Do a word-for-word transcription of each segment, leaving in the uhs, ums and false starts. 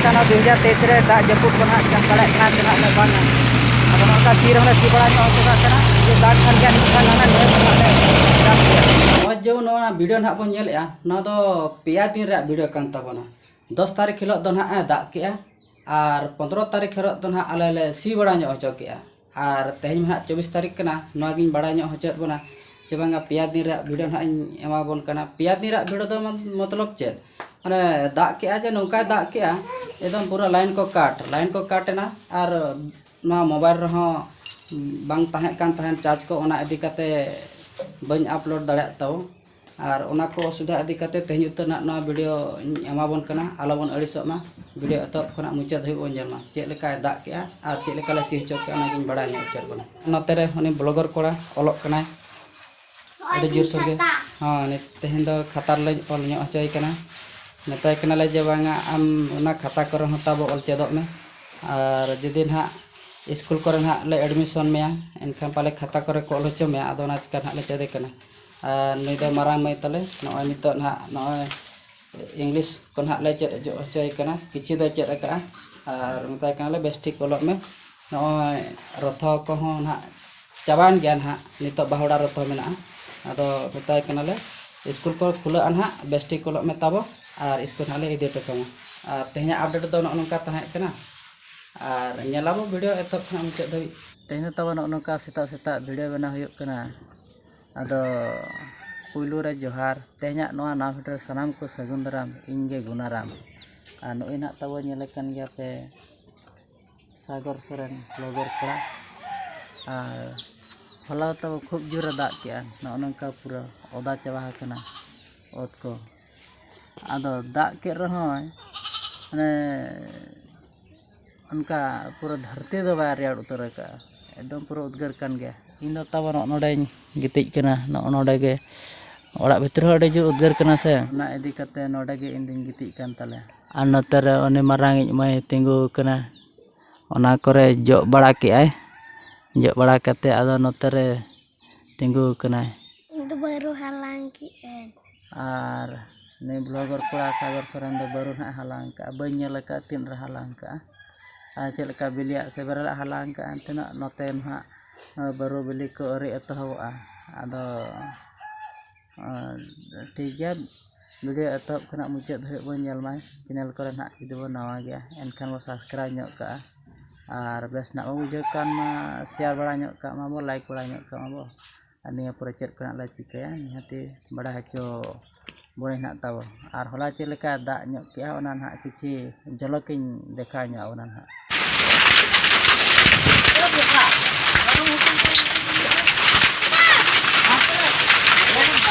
ᱠᱟᱱᱟ ᱫᱩ ᱦᱟᱡᱟᱨ ᱛᱮᱭᱤᱥ ᱨᱮ ᱫᱟᱜ ᱡᱟᱹᱯᱩᱫ ᱠᱚ ᱱᱟᱦᱟᱜ ᱪᱟᱥ ᱫᱟᱲᱮᱭᱟᱜ ᱠᱟᱱᱟ ᱥᱮ ᱱᱟᱦᱟᱜ ᱞᱮ ᱵᱟᱝᱟ᱾ ᱟᱫᱚ ᱱᱚᱝᱠᱟ ᱥᱤ ᱨᱮᱦᱚᱸ ᱞᱮ ᱥᱤ ᱵᱟᱲᱟ ᱧᱚᱜ ᱦᱚᱪᱚ ᱠᱟᱜ ᱠᱟᱱᱟ, ᱡᱩᱫᱤ ᱫᱟᱜ ᱠᱷᱟᱱ ᱜᱮ ᱮᱱᱠᱷᱟᱱ ᱱᱟᱦᱟᱜ ᱱᱤᱭᱟᱹ ᱠᱚ ᱱᱟᱦᱟᱜ ᱞᱮ ᱪᱟᱥ ᱜᱮᱭᱟ᱾ ᱱᱚᱜᱼᱚᱭ ᱡᱮ ᱱᱚᱣᱟ ᱵᱷᱤᱰᱤᱭᱳ ᱱᱟᱦᱟᱜ ᱵᱚᱱ ᱧᱮᱞᱮᱫᱼᱟ, ᱱᱚᱣᱟ ᱫᱚ ᱯᱮᱭᱟ ᱫᱤᱱ ᱨᱮᱭᱟᱜ ᱵᱷᱤᱰᱤᱭᱳ ᱠᱟᱱ ᱛᱟᱵᱚᱱᱟ᱾ ᱫᱚᱥ ᱛᱟᱹᱨᱤᱠᱷ ᱦᱤᱞᱳᱜ ᱫᱚ ᱱᱟᱦᱟᱜ ᱮ ᱫᱟᱜ ᱠᱮᱜᱼᱟ ᱟᱨ ᱯᱚᱱᱫᱽᱨᱚ ᱛᱟᱹᱨᱤᱠᱷ ᱦᱤᱞᱳᱜ ᱫᱚ ᱱᱟᱦᱟᱜ ᱟᱞᱮ ᱞᱮ ᱥᱤ ᱵᱟᱲᱟ ᱧᱚᱜ ᱦᱚᱪᱚ ᱠᱮᱜᱼᱟ᱾ ᱟᱨ ᱛᱮᱦᱮᱧ ᱢᱟ ᱱᱟᱦᱟᱜ ᱪᱚᱵᱵᱤᱥ ᱛᱟᱹᱨᱤᱠᱷ ᱠᱟᱱᱟ, ᱱᱚᱣᱟ ᱜᱤᱧ ᱵᱟᱲᱟᱭ ᱧᱚᱜ ᱦᱚᱪᱚᱭᱮᱫ ᱵᱚᱱᱟ ᱡᱮ ᱵᱟᱝᱟ ᱯᱮᱭᱟ ᱫᱤᱱ ᱨᱮᱭᱟᱜ ᱵᱷᱤᱰᱤᱭᱳ ᱱᱟᱦᱟᱜ ᱤᱧ ᱮᱢᱟᱵᱚᱱ ᱠᱟᱱᱟ᱾ ᱯᱮᱭᱟ ᱫᱤᱱ ᱨᱮᱭᱟᱜ ᱵᱷᱤᱰᱤᱭᱳ ᱫᱚ ᱢᱚᱛ-, ᱢᱚᱛᱞᱚᱵ ᱪᱮᱫ? ᱢᱟᱱᱮ ᱫᱟᱜ ᱠᱮᱜᱼᱟ ᱡᱮ ᱱᱚᱝᱠᱟᱭ ᱫᱟᱜ ᱠᱮᱜᱼᱟ, ᱮᱠᱫᱚᱢ ᱯᱩᱨᱟᱹ ᱞᱟᱭᱤᱱ ᱠᱚ ᱠᱟᱴ, ᱞᱟᱭᱤᱱ ᱠᱚ ᱠᱟᱴ ᱮᱱᱟ᱾ ᱟᱨ ᱱᱚᱣᱟ ᱢᱳᱵᱟᱭᱤᱞ ᱨᱮᱦᱚᱸ ᱵᱟᱝ ᱛᱟᱦᱮᱸ ᱠᱟᱱ ᱛᱟᱦᱮᱸᱫ ᱪᱟᱨᱡᱽ ᱠᱚ, ᱚᱱᱟ ᱤᱫᱤ ᱠᱟᱛᱮ ᱵᱟᱹᱧ ᱟᱯᱞᱳᱰ ᱫᱟᱲᱮᱭᱟᱜ ᱛᱟᱵᱚ᱾ ᱟᱨ ᱚᱱᱟ ᱠᱚ ᱚᱥᱩᱵᱤᱫᱷᱟ ᱤᱫᱤ ᱠᱟᱛᱮ ᱛᱮᱦᱮᱧ ᱩᱛᱟᱹᱨ ᱱᱟᱜ ᱱᱚᱣᱟ ᱵᱷᱤᱰᱤᱭᱳ ᱤᱧ ᱮᱢᱟᱵᱚᱱ ᱠᱟᱱᱟ, ᱟᱞᱚᱵᱚᱱ ᱟᱹᱲᱤᱥᱚᱜ ᱢᱟ᱾ ᱵᱷᱤᱰᱤᱭᱳ ᱮᱛᱚᱦᱚᱵ ᱠᱷᱚᱱᱟᱜ ᱢᱩᱪᱟᱹᱫ ᱫᱷᱟᱹᱵᱤᱡ ᱵᱚᱱ ᱧᱮᱞ ᱢᱟ, ᱪᱮᱫ ᱞᱮᱠᱟᱭ ᱫᱟᱜ ᱠᱮᱜᱼᱟ ᱟᱨ ᱪᱮᱫ ᱞᱮᱠᱟ ᱞᱮ ᱥᱤ ᱦᱚᱪᱚ ᱠᱮᱜᱼᱟ, ᱚᱱᱟᱜᱤᱧ ᱵᱟᱲᱟᱭ ᱧᱚᱜ ᱦᱚᱪᱚᱭᱮᱫ ᱵᱚᱱᱟ᱾ ᱱᱚᱛᱮ ᱨᱮ ᱩᱱᱤ ᱵᱞᱚᱜᱟᱨ ᱠᱚᱲᱟ ᱚᱞᱚᱜ ᱠᱟᱱᱟᱭ, ᱟᱹᱰᱤ ᱡᱳᱨᱥᱳᱨ ᱜᱮ᱾ ᱦᱚᱸ, ᱱᱤᱛ ᱛᱮᱦᱮᱧ ᱫᱚ ᱠᱷᱟᱛᱟ ᱨᱮᱞᱮ ᱚᱞ ᱧᱚᱜ ᱦᱚᱪᱚᱭᱮ ᱠᱟᱱᱟ᱾ ᱢᱮᱛᱟᱭ ᱠᱟᱱᱟᱞᱮ ᱡᱮ ᱵᱟᱝᱟ ᱟᱢ ᱚᱱᱟ ᱠᱷᱟᱛᱟ ᱠᱚᱨᱮ ᱦᱚᱸ ᱛᱟᱵᱚ ᱚᱞ ᱪᱮᱫᱚᱜ ᱢᱮ, ᱟᱨ ᱡᱩᱫᱤ ᱱᱟᱦᱟᱜ ᱤᱥᱠᱩᱞ ᱠᱚᱨᱮ ᱱᱟᱦᱟᱜ ᱞᱮ ᱮᱰᱢᱤᱥᱚᱱ ᱢᱮᱭᱟ, ᱮᱱᱠᱷᱟᱱ ᱯᱟᱞᱮ ᱠᱷᱟᱛᱟ ᱠᱚᱨᱮ ᱠᱚ ᱚᱞ ᱦᱚᱪᱚ ᱢᱮᱭᱟ, ᱟᱫᱚ ᱚᱱᱟ ᱪᱤᱠᱟ ᱱᱟᱦᱟᱜ ᱞᱮ ᱪᱮᱫᱮ ᱠᱟᱱᱟ᱾ ᱟᱨ ᱱᱩᱭ ᱫᱚ ᱢᱟᱨᱟᱝ ᱢᱟᱹᱭ ᱛᱟᱞᱮ, ᱱᱚᱜᱼᱚᱭ ᱱᱤᱛᱚᱜ ᱱᱟᱦᱟᱜ ᱱᱚᱜᱼᱚᱭ ᱤᱝᱞᱤᱥ ᱠᱚ ᱱᱟᱦᱟᱜ ᱞᱮ ᱪᱮᱫ ᱦᱚᱪᱚ ᱦᱚᱪᱚᱭᱮ ᱠᱟᱱᱟ, ᱠᱤᱪᱷᱩ ᱫᱚᱭ ᱪᱮᱫ ᱟᱠᱟᱫᱼᱟ᱾ ᱟᱨ ᱢᱮᱛᱟᱭ ᱠᱟᱱᱟᱞᱮ ᱵᱮᱥ ᱴᱷᱤᱠ ᱚᱞᱚᱜ ᱢᱮ᱾ ᱱᱚᱜᱼᱚᱭ ᱨᱚᱛᱷᱚ ᱠᱚᱦᱚᱸ ᱱᱟᱦᱟᱜ ᱪᱟᱵᱟᱭᱮᱱ ᱜᱮᱭᱟ ᱱᱟᱦᱟᱜ, ᱱᱤᱛᱚᱜ ᱵᱟᱦᱩᱲᱟ ᱨᱚᱛᱷᱚ ᱢᱮᱱᱟᱜᱼᱟ᱾ ᱟᱫᱚ ᱢᱮᱛᱟᱭ ᱠᱟᱱᱟᱞᱮ ᱤᱥᱠᱩᱞ ᱠᱚ ᱠᱷᱩᱞᱟᱹᱜᱼᱟ ᱱᱟᱦᱟᱜ, ᱵᱮᱥ ᱴᱷᱤᱠ ᱚᱞᱚᱜ ᱢᱮ ᱛᱟᱵᱚ, ᱟᱨ ᱤᱥᱠᱩᱞ ᱱᱟᱦᱟᱜ ᱞᱮ ᱤᱫᱤ ᱦᱚᱴᱚ ᱠᱟᱢᱟ᱾ ᱟᱨ ᱛᱮᱦᱮᱧᱟᱜ ᱟᱯᱰᱮᱴ ᱫᱚ ᱱᱚᱜᱼᱚ ᱱᱚᱝᱠᱟ ᱛᱟᱦᱮᱸ ᱠᱟᱱᱟ᱾ ᱟᱨ ᱧᱮᱞᱟᱵᱚ ᱵᱷᱤᱰᱤᱭᱳ ᱮᱛᱚᱦᱚᱵ ᱠᱷᱚᱱᱟᱜ ᱢᱩᱪᱟᱹᱫ ᱫᱷᱟᱹᱵᱤᱡ᱾ ᱛᱮᱦᱮᱧ ᱫᱚ ᱛᱟᱵᱚ ᱱᱚᱜᱼᱚ ᱱᱚᱝᱠᱟ ᱥᱮᱛᱟᱜ ᱥᱮᱛᱟᱜ ᱵᱷᱤᱰᱤᱭᱳ ᱵᱮᱱᱟᱣ ᱦᱩᱭᱩᱜ ᱠᱟᱱᱟ᱾ ᱟᱫᱚ ᱯᱩᱭᱞᱩ ᱨᱮ ᱡᱚᱦᱟᱨ, ᱛᱮᱦᱮᱧᱟᱜ ᱱᱚᱣᱟ ᱱᱟᱣᱟ ᱵᱷᱤᱰᱤᱭᱳ ᱨᱮ ᱥᱟᱱᱟᱢ ᱠᱚ ᱥᱟᱹᱜᱩᱱ ᱫᱟᱨᱟᱢ, ᱤᱧ ᱜᱮ ᱜᱩᱱᱟᱨᱟᱢ᱾ ᱟᱨ ᱱᱩᱭ ᱱᱟᱦᱟᱜ ᱛᱟᱵᱚ ᱧᱮᱞᱮ ᱠᱟᱱ ᱜᱮᱭᱟ ᱯᱮ, ᱥᱟᱜᱚᱨ ᱥᱚᱨᱮᱱ ᱵᱞᱚᱜᱟᱨ ᱠᱚᱲᱟ᱾ ᱟᱨ ᱦᱚᱞᱟ ᱛᱟᱵᱚ ᱠᱷᱩᱵ ᱡᱳᱨᱮ ᱫᱟᱜ ᱠᱮᱜᱼᱟ, ᱱᱚᱜᱼᱚ ᱱᱚᱝᱠᱟ ᱯᱩᱨᱟᱹ ᱚᱫᱟ ᱪᱟᱵᱟ ᱟᱠᱟᱱᱟ ᱚᱛ ᱠᱚ᱾ ᱟᱫᱚ ᱫᱟᱜ ᱠᱮᱫ ᱨᱮᱦᱚᱸᱭ, ᱢᱟᱱᱮ, ᱚᱱᱠᱟ ᱯᱩᱨᱟᱹ ᱫᱷᱟᱹᱨᱛᱤ ᱫᱚ ᱵᱟᱭ ᱨᱮᱭᱟᱲ ᱩᱛᱟᱹᱨ ᱟᱠᱟᱫᱼᱟ, ᱮᱠᱫᱚᱢ ᱯᱩᱨᱟᱹ ᱩᱫᱽᱜᱟᱹᱨ ᱠᱟᱱ ᱜᱮᱭᱟ᱾ ᱤᱧ ᱫᱚ ᱛᱟᱵᱚ ᱱᱚᱜᱼᱚ ᱱᱚᱰᱮᱧ ᱜᱤᱛᱤᱡ ᱠᱟᱱᱟ, ᱱᱚᱜᱼᱚ ᱱᱚᱰᱮ ᱜᱮ᱾ ᱚᱲᱟᱜ ᱵᱷᱤᱛᱨᱤ ᱦᱚᱸ ᱟᱹᱰᱤ ᱡᱳᱨ ᱩᱫᱽᱜᱟᱹᱨ ᱠᱟᱱᱟ ᱥᱮ᱾ ᱚᱱᱟ ᱤᱫᱤ ᱠᱟᱛᱮ ᱱᱚᱰᱮ ᱜᱮ ᱤᱧ ᱫᱩᱧ ᱜᱤᱛᱤᱡ ᱠᱟᱱ ᱛᱟᱞᱮ᱾ ᱟᱨ ᱱᱚᱛᱮ ᱨᱮ ᱩᱱᱤ ᱢᱟᱨᱟᱝ ᱤᱡ ᱢᱟᱹᱭ ᱛᱤᱸᱜᱩ ᱟᱠᱟᱱᱟ, ᱚᱱᱟ ᱠᱚᱨᱮ ᱡᱚᱜ ᱵᱟᱲᱟ ᱠᱮᱜᱼᱟᱭ᱾ ᱡᱚᱜ ᱵᱟᱲᱟ ᱠᱟᱛᱮ ᱟᱫᱚ ᱱᱚᱛᱮ ᱨᱮ ᱛᱤᱸᱜᱩ ᱟᱠᱟᱱᱟᱭ᱾ ᱤᱧ ᱫᱚ ᱵᱟᱹᱨᱩ ᱦᱟᱞᱟᱝ ᱠᱮᱜᱼᱟᱹᱧ᱾ ᱟᱨ ᱱᱩᱭ ᱵᱞᱚᱜᱟᱨ ᱠᱚᱲᱟ ᱥᱟᱜᱚᱨ ᱥᱚᱨᱮᱱ ᱫᱚ ᱵᱟᱹᱨᱩ ᱱᱟᱦᱟᱜ ᱦᱟᱞᱟᱝ ᱠᱟᱜᱼᱟ, ᱵᱟᱹᱧ ᱧᱮᱞ ᱟᱠᱟᱫᱼᱟ ᱛᱤᱱ ᱨᱮ ᱦᱟᱞᱟᱝ ᱠᱟᱜᱼᱟ᱾ ᱟᱨ ᱪᱮᱫ ᱞᱮᱠᱟ ᱵᱤᱞᱤᱭᱟᱜ ᱥᱮ ᱵᱮᱨᱮᱞᱟᱜ ᱦᱟᱞᱟᱝ ᱠᱟᱜᱼᱟ, ᱮᱱᱛᱮ ᱱᱟᱜ ᱱᱚᱛᱮ ᱱᱟᱦᱟᱜ ᱵᱟᱹᱨᱩ ᱵᱤᱞᱤ ᱠᱚ ᱟᱹᱣᱨᱤ ᱮᱛᱚᱦᱚᱵᱚᱜᱼᱟ᱾ ᱟᱫᱚ ᱟᱨ ᱴᱷᱤᱠ ᱜᱮᱭᱟ, ᱵᱷᱤᱰᱤᱭᱳ ᱮᱛᱚᱦᱚᱵ ᱠᱷᱚᱱᱟᱜ ᱢᱩᱪᱟᱹᱫ ᱫᱷᱟᱹᱵᱤᱡ ᱵᱚᱱ ᱧᱮᱞ ᱢᱟ᱾ ᱪᱮᱱᱮᱞ ᱠᱚᱨᱮ ᱱᱟᱦᱟᱜ ᱡᱩᱫᱤ ᱵᱚᱱ ᱱᱟᱣᱟ ᱜᱮᱭᱟ, ᱮᱱᱠᱷᱟᱱ ᱵᱚᱱ ᱥᱟᱵᱥᱠᱨᱟᱭᱤᱵᱽ ᱧᱚᱜ ᱠᱟᱜᱼᱟ᱾ ᱟᱨ ᱵᱮᱥ ᱱᱟᱜ ᱵᱚ ᱵᱩᱡᱷᱟᱹᱣ ᱠᱷᱟᱱ ᱢᱟ ᱥᱮᱭᱟᱨ ᱵᱟᱲᱟ ᱧᱚᱜ ᱠᱟᱜ ᱢᱟ ᱵᱚ, ᱞᱟᱭᱤᱠ ᱵᱟᱲᱟ ᱧᱚᱜ ᱠᱟᱜ ᱢᱟ ᱵᱚ᱾ ᱟᱨ ᱱᱤᱭᱟᱹ ᱯᱚᱨᱮ ᱪᱮᱫ ᱠᱚ ᱱᱟᱜ ᱞᱮ ᱪᱤᱠᱟᱹᱭᱟ, ᱱᱤᱦᱟᱹᱛᱤ ᱵᱟᱲᱟᱭ ᱦᱚᱪᱚ ᱵᱚᱱ ᱱᱟᱜ ᱛᱟᱵᱚ᱾ ᱟᱨ ᱦᱚᱞᱟ ᱪᱮᱫ ᱞᱮᱠᱟ ᱫᱟᱜ ᱧᱚᱜ ᱠᱮᱜᱼᱟ, ᱚᱱᱟ ᱱᱟᱦᱟᱜ ᱠᱤᱪᱷᱤ ᱡᱷᱚᱞᱚᱠᱤᱧ ᱫᱮᱠᱷᱟᱣ ᱧᱚᱜ ᱟᱵᱚᱱᱟ ᱱᱟᱦᱟᱜ᱾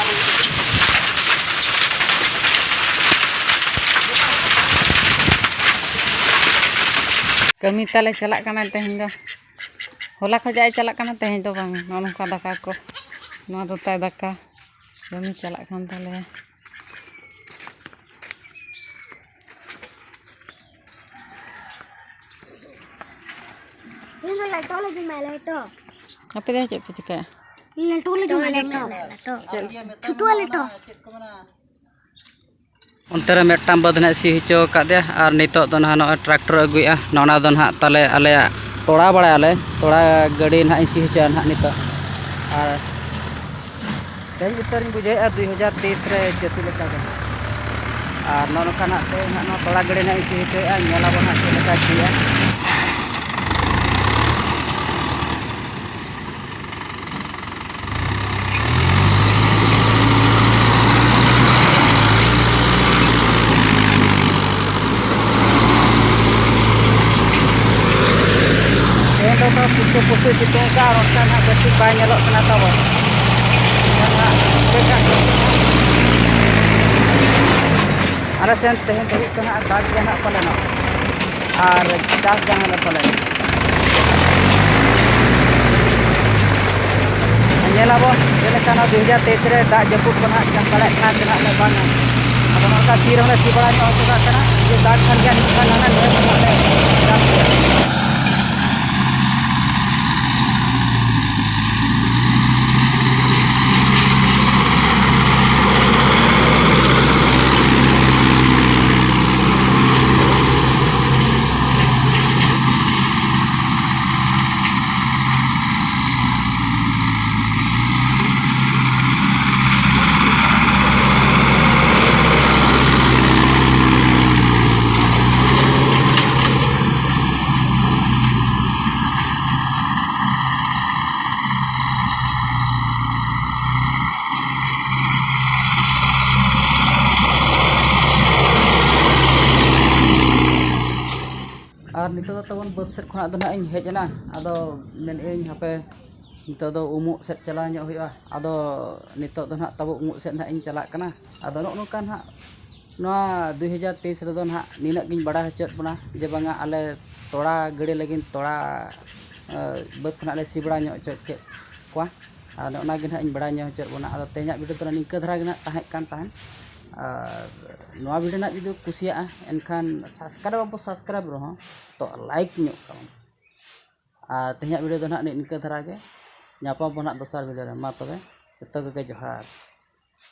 ᱠᱟᱹᱢᱤ ᱛᱟᱞᱮ ᱪᱟᱞᱟᱜ ᱠᱟᱱᱟ ᱛᱮᱦᱮᱧ ᱫᱚ᱾ ᱦᱚᱞᱟ ᱠᱷᱚᱡᱟᱜ ᱮ ᱪᱟᱞᱟᱜ ᱠᱟᱱᱟ, ᱛᱮᱦᱮᱧ ᱫᱚ ᱵᱟᱝ᱾ ᱱᱚᱜᱼᱚ ᱱᱚᱝᱠᱟ ᱫᱟᱠᱟ ᱠᱚ, ᱱᱚᱣᱟ ᱫᱚ ᱛᱟᱭ ᱫᱟᱠᱟ᱾ ᱠᱟᱹᱢᱤ ᱪᱟᱞᱟᱜ ᱠᱟᱱ ᱛᱟᱞᱮᱭᱟ᱾ ᱛᱮᱦᱮᱧ ᱫᱚ ᱞᱮᱴᱚ ᱞᱟᱹᱜᱤᱫ ᱢᱟ ᱞᱮᱴᱚ᱾ ᱟᱯᱮ ᱫᱚ ᱪᱮᱫ ᱯᱮ ᱪᱤᱠᱟᱹᱭᱟ? ᱞᱮᱴᱚ ᱞᱟᱹᱜᱤᱫ ᱢᱟ ᱞᱮᱴᱚ᱾ ᱪᱮᱫ? ᱪᱷᱩᱛᱩᱣᱟᱜ ᱞᱮᱴᱚ᱾ ᱚᱱᱛᱮ ᱨᱮ ᱢᱤᱫᱴᱟᱝ ᱵᱟᱹᱫᱽ ᱱᱟᱦᱟᱜ ᱥᱤ ᱦᱚᱪᱚ ᱟᱠᱟᱫ ᱫᱮᱭᱟ, ᱟᱨ ᱱᱤᱛᱚᱜ ᱫᱚ ᱱᱟᱦᱟᱜ ᱱᱚᱜᱼᱚᱭ ᱴᱨᱟᱠᱴᱚᱨ ᱟᱹᱜᱩᱭᱮᱫᱼᱟ᱾ ᱱᱚᱜᱼᱚ ᱱᱟ ᱫᱚ ᱱᱟᱦᱟᱜ ᱛᱟᱞᱮ ᱟᱞᱮᱭᱟᱜ ᱛᱚᱲᱟ ᱵᱟᱲᱟᱭᱟᱞᱮ, ᱛᱚᱲᱟ ᱜᱟᱹᱰᱤ ᱱᱟᱦᱟᱜ ᱤᱧ ᱥᱤ ᱦᱚᱪᱚᱭᱟ ᱱᱟᱦᱟᱜ ᱱᱤᱛᱚᱜ᱾ ᱟᱨ ᱛᱮᱦᱮᱧ ᱩᱛᱟᱹᱨᱤᱧ ᱵᱩᱡᱷᱟᱹᱣᱮᱫᱼᱟ ᱫᱩᱭ ᱦᱟᱡᱟᱨ ᱛᱮᱭᱤᱥ ᱨᱮ ᱪᱟᱹᱥᱤ ᱞᱮᱠᱟ ᱜᱮ᱾ ᱟᱨ ᱱᱚᱜᱼᱚ ᱱᱚᱝᱠᱟ ᱱᱟᱦᱟᱜ ᱛᱮᱦᱮᱧ ᱱᱟᱦᱟᱜ ᱱᱚᱣᱟ ᱛᱚᱲᱟ ᱜᱟᱹᱰᱤ ᱱᱟᱦᱟᱜ ᱤᱧ ᱥᱤ ᱦᱚᱪᱚᱭᱮᱫᱼᱟ, ᱧᱮᱞ ᱟᱵᱚᱱ ᱱᱟᱦᱟᱜ ᱪᱮᱫ ᱞᱮᱠᱟᱭ ᱥᱤᱭᱟ᱾ ᱛᱮᱦᱮᱧ ᱫᱚ ᱛᱷᱚᱲᱟ ᱯᱩᱥᱟᱹ ᱯᱩᱥᱟᱹ ᱥᱤᱛᱩᱝ ᱠᱟᱜᱼᱟ, ᱚᱱᱠᱟ ᱱᱟᱦᱟᱜ ᱵᱮᱥᱴᱷᱤᱠ ᱵᱟᱭ ᱧᱮᱞᱚᱜ ᱠᱟᱱᱟ ᱛᱟᱵᱚᱱ᱾ ᱮᱱᱠᱷᱟᱱ ᱱᱟᱦᱟᱜ ᱯᱩᱨᱟᱹ ᱠᱟᱜ ᱠᱟᱱᱟ᱾ ᱟᱞᱮ ᱥᱮᱱ ᱛᱮᱦᱮᱧ ᱫᱷᱟᱹᱵᱤᱡ ᱛᱮ ᱱᱟᱦᱟᱜ ᱫᱟᱜ ᱜᱮᱭᱟ ᱱᱟᱦᱟᱜ ᱯᱟᱞᱮᱱᱚᱜ᱾ ᱟᱨ ᱪᱟᱥ ᱡᱟᱦᱟᱸ ᱞᱮ ᱯᱟᱞᱮ᱾ ᱧᱮᱞᱟᱵᱚᱱ ᱪᱮᱫ ᱞᱮᱠᱟ ᱱᱚᱣᱟ ᱫᱩ ᱦᱟᱡᱟᱨ ᱛᱮᱭᱤᱥ ᱨᱮ ᱫᱟᱜ ᱡᱟᱹᱯᱩᱫ ᱠᱚ ᱱᱟᱦᱟᱜ ᱪᱟᱥ ᱫᱟᱲᱮᱭᱟᱜ ᱠᱟᱱᱟ ᱥᱮ ᱱᱟᱦᱟᱜ ᱞᱮ ᱵᱟᱝᱟ᱾ ᱟᱫᱚ ᱱᱚᱝᱠᱟ ᱥᱤ ᱨᱮᱦᱚᱸ ᱞᱮ ᱥᱤ ᱵᱟᱲᱟ ᱧᱚᱜ ᱦᱚᱪᱚ ᱠᱟᱜ ᱠᱟᱱᱟ, ᱡᱩᱫᱤ ᱫᱟᱜ ᱠᱷᱟᱱ ᱜᱮ ᱱᱤᱛ ᱠᱷᱟᱱ ᱱᱟᱦᱟᱜ ᱱᱤᱭᱟᱹ ᱠᱚ ᱱᱟᱦᱟᱜ ᱞᱮ ᱪᱟᱥ ᱜᱮᱭᱟ᱾ ᱱᱤᱛᱚᱜ ᱫᱚ ᱛᱟᱵᱚᱱ ᱵᱟᱹᱫᱽ ᱥᱮᱫ ᱠᱷᱚᱱᱟᱜ ᱫᱚ ᱱᱟᱦᱟᱜ ᱤᱧ ᱦᱮᱡ ᱮᱱᱟ᱾ ᱟᱫᱚ ᱢᱮᱱᱮᱫ ᱟᱹᱧ ᱦᱟᱯᱮ, ᱱᱤᱛᱚᱜ ᱫᱚ ᱩᱢᱩᱜ ᱥᱮᱫ ᱪᱟᱞᱟᱣ ᱧᱚᱜ ᱦᱩᱭᱩᱜᱼᱟ᱾ ᱟᱫᱚ ᱱᱤᱛᱚᱜ ᱫᱚ ᱱᱟᱦᱟᱜ ᱛᱟᱵᱚ ᱩᱢᱩᱜ ᱥᱮᱫ ᱱᱟᱦᱟᱜ ᱤᱧ ᱪᱟᱞᱟᱜ ᱠᱟᱱᱟ᱾ ᱟᱫᱚ ᱱᱚᱜᱼᱚ ᱱᱚᱝᱠᱟ ᱱᱟᱦᱟᱜ ᱱᱚᱣᱟ ᱫᱩᱭ ᱦᱟᱡᱟᱨ ᱛᱮᱭᱤᱥ ᱨᱮᱫᱚ ᱱᱟᱦᱟᱜ ᱱᱤᱱᱟᱹᱜ ᱜᱤᱧ ᱵᱟᱲᱟᱭ ᱦᱚᱪᱚᱭᱮᱫ ᱵᱚᱱᱟ ᱡᱮ ᱵᱟᱝᱟ ᱟᱞᱮ ᱛᱚᱲᱟ ᱜᱤᱰᱤ ᱞᱟᱹᱜᱤᱫ ᱛᱚᱲᱟ, ᱮ, ᱵᱟᱹᱫᱽ ᱠᱷᱚᱱᱟᱜ ᱞᱮ ᱥᱤ ᱵᱟᱲᱟ ᱧᱚᱜ ᱦᱚᱪᱚ ᱠᱮᱫ ᱠᱚᱣᱟ᱾ ᱟᱨ ᱚᱱᱟ ᱜᱮ ᱱᱟᱦᱟᱜ ᱤᱧ ᱵᱟᱲᱟᱭ ᱧᱚᱜ ᱦᱚᱪᱚᱭᱮᱫ ᱵᱚᱱᱟ᱾ ᱟᱫᱚ ᱛᱮᱦᱮᱧᱟᱜ video ᱫᱚ ᱱᱤᱝᱠᱟᱹ ᱫᱷᱟᱨᱟ ᱜᱮ ᱱᱟᱦᱟᱜ ᱛᱟᱦᱮᱸ ᱠᱟᱱ ᱛᱟᱦᱮᱸᱫ᱾ ᱟᱨ ᱱᱚᱣᱟ video ᱱᱟᱦᱟᱜ ᱡᱩᱫᱤ ᱠᱩᱥᱤᱭᱟᱜᱼᱟ, ᱮᱱᱠᱷᱟᱱ subscribe ᱵᱟᱵᱚ subscribe ᱨᱮᱦᱚᱸ, ᱛᱚ like ᱧᱚᱜ ᱠᱟᱜ ᱵᱚᱱ᱾ ᱟᱨ ᱛᱮᱦᱮᱧᱟᱜ video ᱫᱚ ᱱᱟᱦᱟᱜ ᱱᱤᱝᱠᱟᱹ ᱫᱷᱟᱨᱟ ᱜᱮ᱾ ᱧᱟᱯᱟᱢ ᱵᱚᱱ ᱱᱟᱦᱟᱜ ᱫᱚᱥᱟᱨ video ᱨᱮ᱾ ᱢᱟ ᱛᱚᱵᱮ, ᱡᱚᱛᱚ ᱠᱚᱜᱮ ᱡᱚᱦᱟᱨ᱾